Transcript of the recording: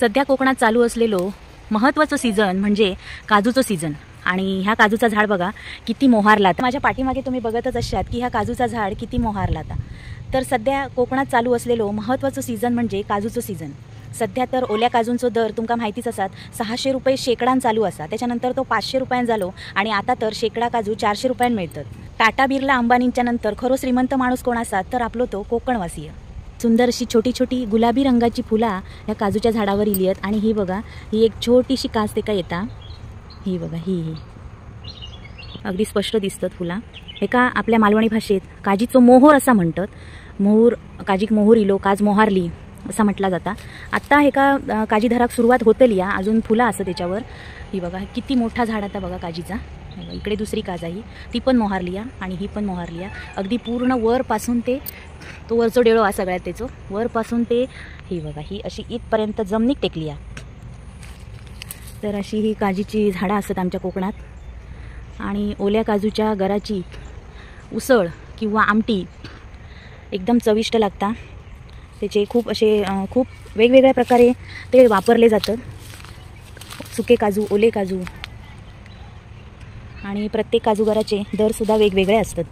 सध्या कोकणात चालू असलेलो महत्त्वाचं सीझन म्हणजे काजूचं सीझन। आणि ह्या काजूचा झाड बघा किती मोहारला। माझ्या पाठीमागे तुम्ही बघतच असाल की ह्या काजूचा झाड किती मोहारला। तर सध्या कोकणात चालू असलेलो महत्त्वाचं सीझन म्हणजे काजूचं सीझन। सध्या तर ओल्या काजूंचो दर तुमका माहितीच असात 600 रुपये शेकडान चालू असा, त्याच्यानंतर तो 500 रुपयां झालो आणि आता तर शेकडा काजू 400 रुपयां मिळतात। टाटा बिर्ला अंबानींच्या नंतर खरो श्रीमंत माणूस कोण असा तर आपलो तो कोकणवासीय। सुंदर अशी छोटी छोटी गुलाबी रंगाची फुला ह्या काजूच्या झाडावर इली आहेत। आणि ही बघा ही एक छोटीशी काज ते का येता, ही बघा ही ही अगदी स्पष्ट दिसतात फुला। एका आपल्या मालवणी भाषेत काजीचो मोहोर असा म्हणतात, मोहोर काजीक मोहोर इलो काज मोहारली असा म्हटला जाता। आत्ता एका काजी धराक सुरुवात होतली या, अजून फुला असं त्याच्यावर। ही बघा किती मोठा झाड आता बघा काजीचा। इकडे दुसरी काज आहे ती पण मोहारली या आणि ही पण मोहारली या। अगदी पूर्ण वरपासून ते तो वरचो डेळो हा सगळ्यात त्याचो वरपासून ते ही बघा ही अशी इथपर्यंत जमनीक टेकली या। तर अशी ही काजीची झाडं असतात आमच्या कोकणात। आणि ओल्या काजूच्या गराची उसळ किंवा आमटी एकदम चविष्ट लागता। त्याचे खूप असे खूप वेगवेगळ्या प्रकारे ते वापरले जातात, सुके काजू ओले काजू। आणि प्रत्येक काजूगराचे दरसुद्धा वेगवेगळे असतात।